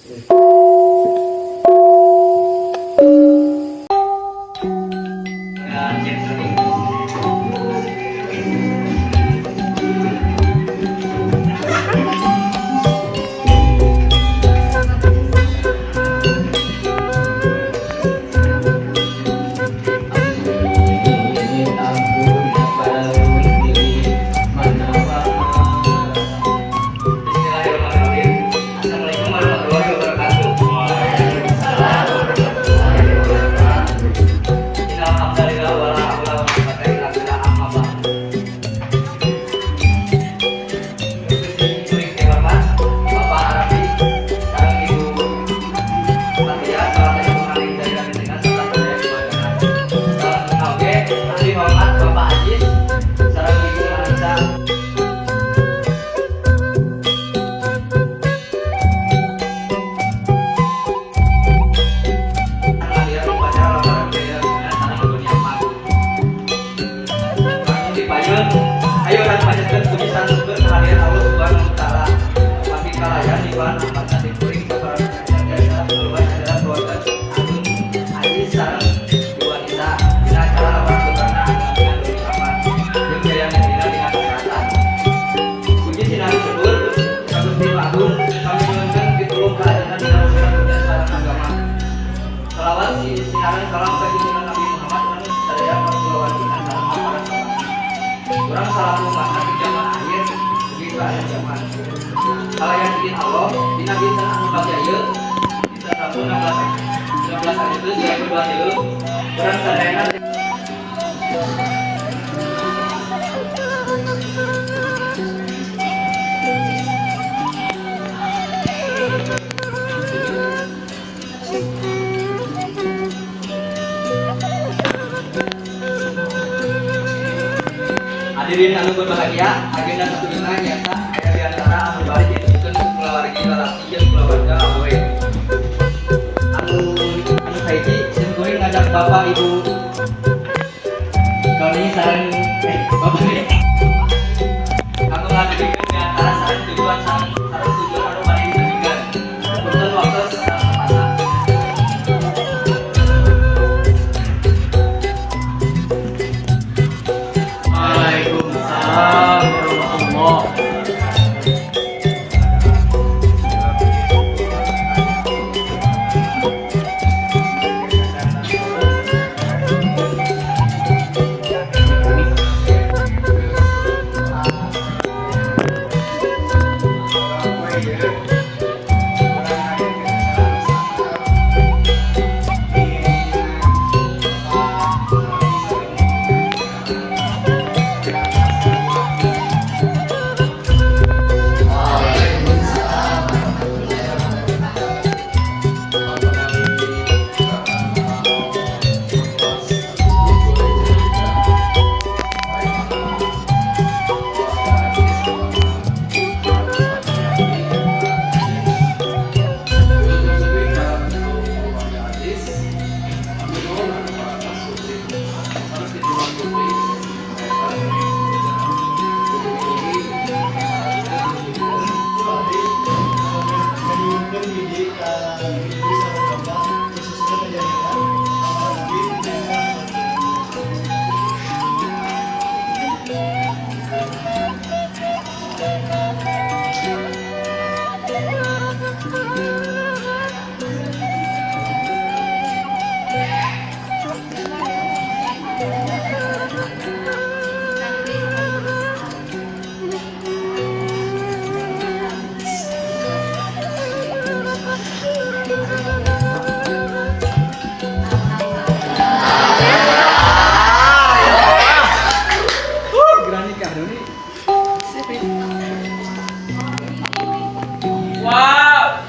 Bismillahirrahmanirrahim. Assalamualaikum warahmatullahi wabarakatuh. Innalhamdalillah wala haula wala quwwata illa billah, amma ba'du. Bapak Bapak Arabi sareng Ibu Fatia, salah satu pengaling dari Argentina serta saya keluarga. Salah oke, ahli hormat Bapak Aziz sareng Ibu Anissa. Hadirin upacara lamaran dengan sareng Doni Ahmad. Langsung dipayun, ayo urang panjatkeun puji sareng syukur kehadirat Allah Subhanahu wa Taala. Pami kalayan di bulan Ahmad nanti kuring sabarang keluarga adalah keluarga Agung Aziz sareng Ibu Anissa dina acara lamaran putrana dengan Doni Ahmad jeung jaya dina dina kesehatan. Puji sinareng syukur ka Gusti Agung kami nyuhunkeun pitulung kaajengan dina urusan dunia sareng agama. Salawat sinareng salam ka junjungan Nabi Muhammad anu sadaya kulawargi sareng para sahabat. Urang salaku umatna di zaman akhir dugi ka akhir zaman. Kalayan izin Allah, dina dinten anu bagja ieu, dinten Rabu 16 16 Agustus 2023, urang sadayana. Hadirin anu berbahagia, agenda satuluyna nyaeta aya di antara anu bade ditujukeun ku kulawargi lalaki jeung kulawarga awewe. Anu anu kahiji, sim kuring ngajak Bapak Ibu Doni sareng Bapak anu ngadugikeun di antara sareng tujuan anu bade ditebikeun. Punten waktu sareng tempatna. Waalaikumsalam warahmatullahi. Berani kah Doni? Wow.